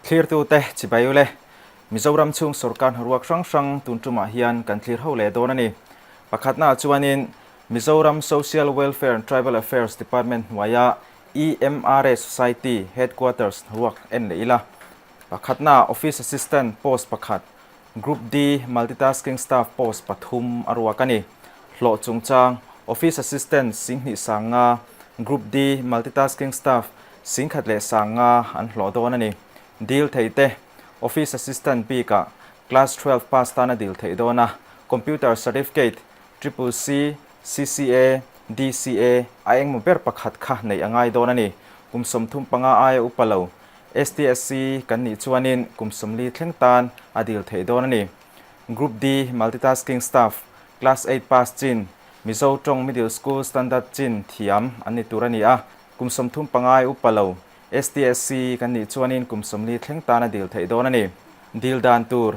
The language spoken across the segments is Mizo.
Thlirtute chibai ule, Mizoram chhung sorkar hnaruak hrang hrang tun tumah hian kan thlir ho leh dawn a ni. Pakhatnaah chuanin Mizoram Social Welfare and Tribal Affairs Department hnuaia EMRA Society Headquarters hnaruak en leh ila. Pakhatnaah Office Assistant post pakhat, Group D Multitasking Staff post pathum a ruak a ni. Hlawh chungchang, Office Assistant 2000 sanga, Group D Multitasking Staff 10,000 leh sanga an hlawh dawn a ni. Dil thei te, Office Assistant bikah Class 12 pass tan a dil theih dawn a, Computer Certificate, Triple C, CCA, DCA, a engmaw ber pakhat kha neih a ngai dawn a ni. Kum 35 aia upa lo, STSC kan nih chuanin kum 40 thleng tan a dil theih dawn a ni. Group D Multitasking Staff, Class 8 pass chin, Mizo tawng Middle School Standard chin thiam an ni tur a ni a, kum 35 aia upa lo, STSC kan nih chuanin kum 40 thleng tan a dil theih dawn a ni. Dil dan tur,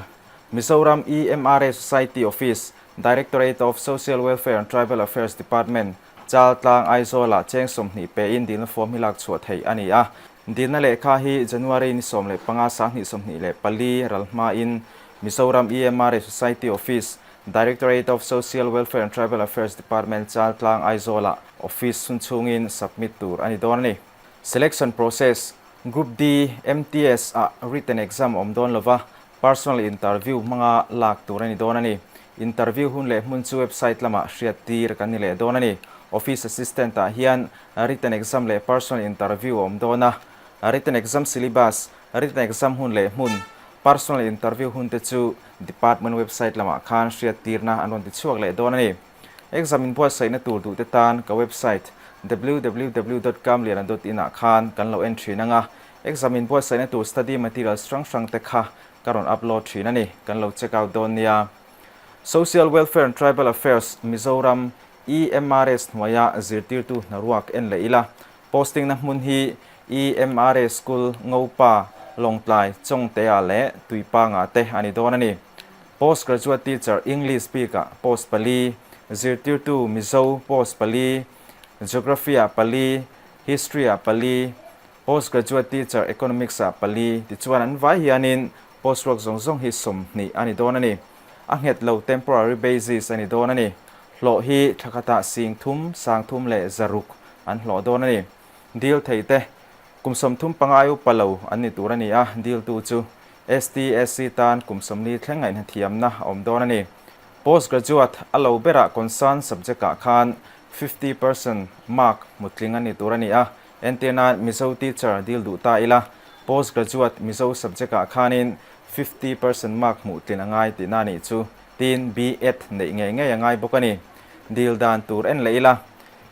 Mizoram EMRA Society Office, Directorate of Social Welfare and Tribal Affairs Department, Chaltlang, Aizawlah cheng 20 pein dilna form hi lak chhuah theih a ni a. Dilna lehkha hi January ni 15 2024 ral hmain Mizoram EMRA Society Office, Directorate of Social Welfare and Tribal Affairs Department, Chaltlang, Aizawlah office hun chhungin submit tur a ni dawn a ni. Selection process, Group D, MTS ah written exam awm dawn lova, Personal interview hmanga lak tur a ni dawn a ni. Interview hun leh hmun chu website lamah hriat tir kan ni leh dawn a ni. Office assistant ah hian written exam leh personal interview a awm dawn a. Written exam syllabus, written exam hun leh hmun, personal interview hun te chu department website lamah khan hriat tirna an rawn ti chhuak leh dawn a ni. Exam inbuatsaihna tur duh te tan ka website www dot kamliana dot in ah khan kan lo en thin ang a, exam inbuatsaihna tur study materials hrang hrang te kha ka rawn upload thin a ni, kan lo check out dawn nia. Social Welfare and Tribal Affairs Mizoram EMRS hnuaia zirtirtu hnaruak en leh ila, posting na hmun hi EMRA School Ngopa, Lawngtlai, Chawngtea leh Tuipanga te a ni dawn a ni. Post Graduate Teacher English bikah post pali, Zirtirtu Mizo post pali, Geography ah pali, History ah pali, Post Graduate Teacher Economics ah pali tichuan an vai hianin post ruak zawng zawng hi 20 a ni dawn a ni. A nghet lo temporary basis a ni dawn a ni. Hlawh hi thla khatah 3,000, 300 leh 600 an hlawh dawn a ni. Dil thei te, kum 35 ai upa lo an ni tur a ni a, diltu chu STSC tan kum 40 thleng ngaihna thiamna a awm dawn a ni. Post graduate a lo berah concern subject ah khan 50% mark hmutling a ni tur a ni a, entir nan Mizo teacher dil duh ta ila, post graduate Mizo subject ah khanin 50% mark hmuh tlin a ngai tihna a nih chu, tin B.Ed neih ngei ngei a ngai bawk a ni. Dil dan tur en leh ila,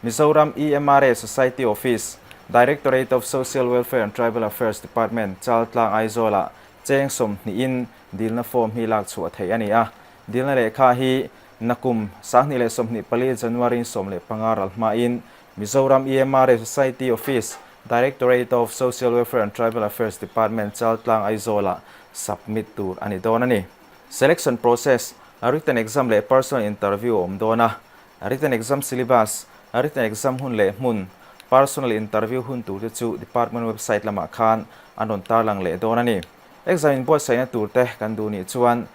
Mizoram EMRA Society Office, Directorate of Social Welfare and Tribal Affairs Department, Chaltlang, Aizawlah cheng 20in dilna form hi lak chhuah theih a ni a. Dilna lehkha hi nakum 2024 January 15 ral hmain Mizoram EMRA Society Office, Directorate of Social Welfare and Tribal Affairs Department, Chaltlang, Aizawlah submit tur a ni dawn a ni. Selection process, Written exam leh personal interview a awm dawn a. Written exam syllabus, Written exam hun leh hmun, personal interview hun tur te chu department website lamah khan an rawn tarlang leh dawn a ni. Exam inbuatsaihna tur te kan duh nih chuan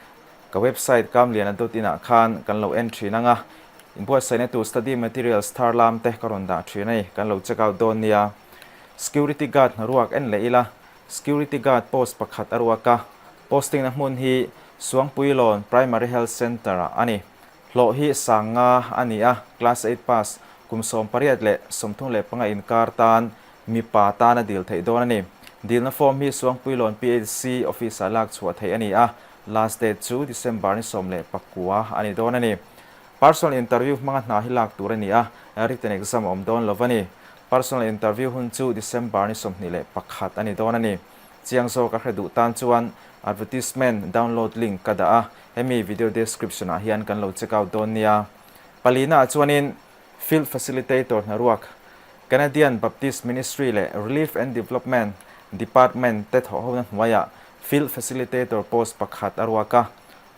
ka website kamliana dot in ah khan kan lo en thin ang a, inbuatsaihna tur study materials thar lam te ka rawn dah thin a ni, kan lo check out dawn nia. Security guard hnaruak en leh ila, Security guard post pakhat a ruak a, posting na hmun hi Suangpuilawn Primary Health Centre ah a ni. Hlawh hi 5000 a ni a, Class 8 pass, kum 18 leh 35 inkar tan mipa tan a dil theih dawn a ni. Dilna form hi Suangpuilawn PHC office-ah lak chhuah theih a ni a, last date chu December ni 19 a ni dawn a ni. Personal interview hmanga hna hi lak tur a ni a, written exam a awm dawn lo a ni. Personal interview hun chu December ni 21 a ni dawn a ni. Chiang zawk a hre duh tan chuan advertisement download link ka dah a, hemi video description ah hian kan lo check out dawn nia. Palina ah chuanin Field Facilitator hnaruak, Canadian Baptist Ministry leh Relief and Development Department te thawhhona hnuaiah Field Facilitator post pakhat a ruak a.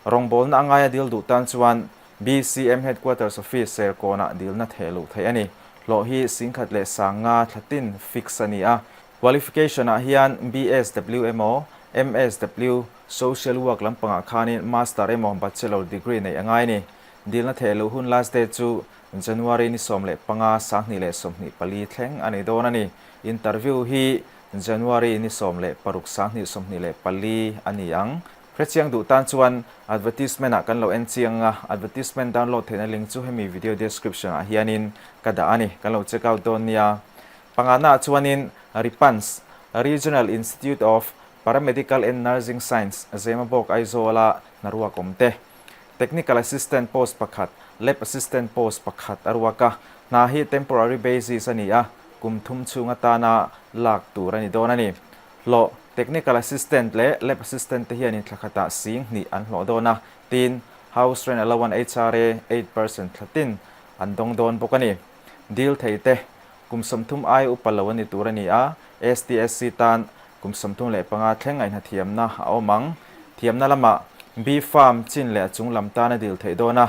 Rawngbawlna a ngaia dil duh tan chuan BCM Headquarters Office Serkawnah dilna theh luh theih a ni. Hlawh hi 1,500 thlatin fix a ni a. Qualification ah hian BSW emaw, MSW, Social Work lampangah khanin Master emaw Bachelor degree neih a ngai a ni. Dilna theh luh hun last date chu January ni 15 2024 thleng a ni dawn a ni. Interview hi January ni 16 2024 a ni ang. Hrechiang duh tan chuan advertisement ah kan lo en chiang a, advertisement download theihna link chu hemi video description ah hianin ka dah a ni, kan lo check out dawn nia. Pangana ah chuanin RIPANS, Regional Institute of Paramedical and Nursing Science, Zemabawk Aizawl a hnaruak awm te, Technical Assistant post pakhat, Lab Assistant post pakhat a ruak a, hna hi temporary basis a ni a, kum thum chhung atana lak tur a ni dawn a ni. Hlawh, Technical Assistant leh Lab Assistant te hianin thla khatah 2000 an hlawh dawn a, tin, House Rent Allowance, HRA, 8% thla tin an dawng dawn bawk a ni. Dil thei te, Kum 30 ai upa lo a ni tur a ni a, STSC tan kum 35 thleng ngaihna thiamna a awm ang. Thiamna lamah B Pharm chin leh a chung lam tan a dil theih dawn a.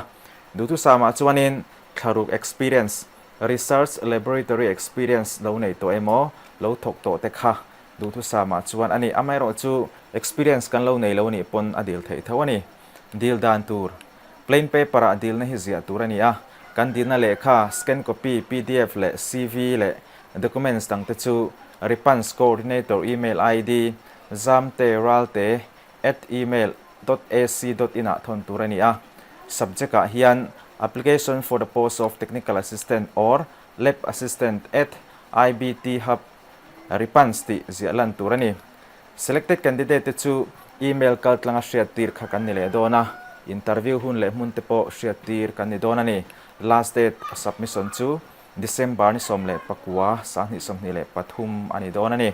Duhthusam ah chuanin thlaruk experience, research laboratory experience lo nei tawh emaw lo thawk tawh te kha duhthusam ah chuan a ni. Amaherawhchu experience kan lo nei lo nih pawn a dil theih tho a ni. Dil dan tur, Plain paper ah dilna hi ziah tur a ni a, kan dilna lehkha, scan copy, pdf leh CV leh documents dang te chu Ripans Coordinator email ID zamteralte at email dot ac dot in ah thawn tur a ni a. Subject ah hian Application for the post of Technical Assistant or Lab Assistant at IBT Hub Ripans tih ziah lan tur a ni. Selected candidate te chu email kal tlanga hriattir kha kan ni leh dawn a, interview hun leh hmun te pawh hriattir kan ni dawn a ni. Last date submission chu December ni 19, 2023 a ni dawn a ni.